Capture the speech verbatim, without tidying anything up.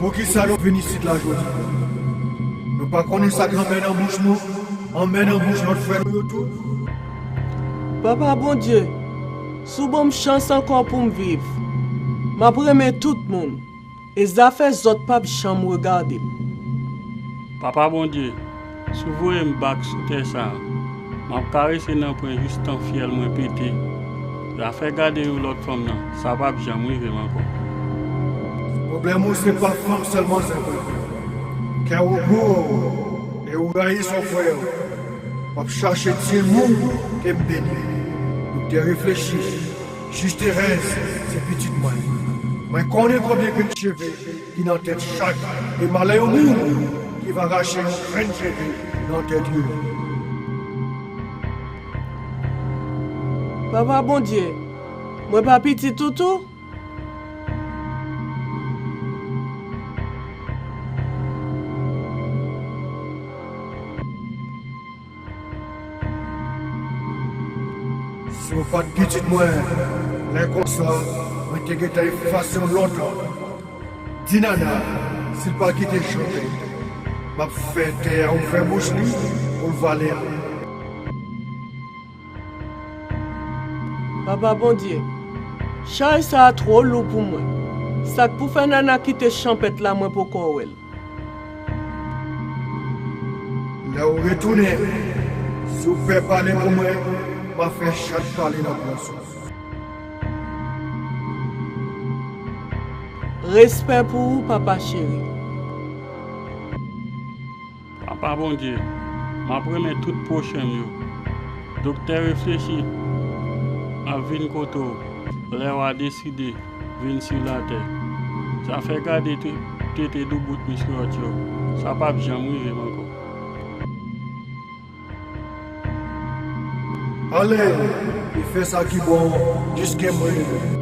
Poukisa nou vin isit la jodi? Nou pa konnen sa k anmè nan bouch nou, anmè nan bouch lòt frè nou yo tou? Papa Bondye, si w ban m chans ankò pou m viv, m ap renmen tout moun, e zafè zòt p ap janm regade m. Papa Bondye, si w voye m bak sou tè sa a, m ap karese nanpwen jistan fyèl mwen pete. Zafè gade yon lòt fanm nan, sa p ap janm rive m ankò. Pwoblèm ou se pa fanm sèlman, Zenbren. Kè w gwo e ou rayi son frè w. W ap chache tiye moun ke m beni. Doktè reflechi. Jij Terèz se pitit mwen. Mwen konnen konbyen grenn cheve ki nan tèt chak, e malè yon moun ki va rache yon grenn cheve nan tèt yo. Papa Bondye, mwen pa pitit ou tou? Si w pa t pitit mwen, lè konsa, mwen te gentan efase w lontan. Di Nana, si l pa kite chanpèt, m ap fè tè a ouvè bouch li pou l vale m. Papa Bondye, chay sa a twò lou pou mwen. Sa k pou fè Nana kite chanpèt la, mwen poko wè l. Lè w retounen, si w pè pale pou mwen, m a fè chat pale nan pwazon. Respè pou ou, papa cheri. Papa Bondye, m ap renmen tout pwochen m yo. Doktè reflechi, m ap vin kote w lè w a deside vin sou latè. Zafè gade te- tete doubout misyòt yo, sa p ap janm rive m ankò. Ale, e fè sa ki bon jiske mwen rive.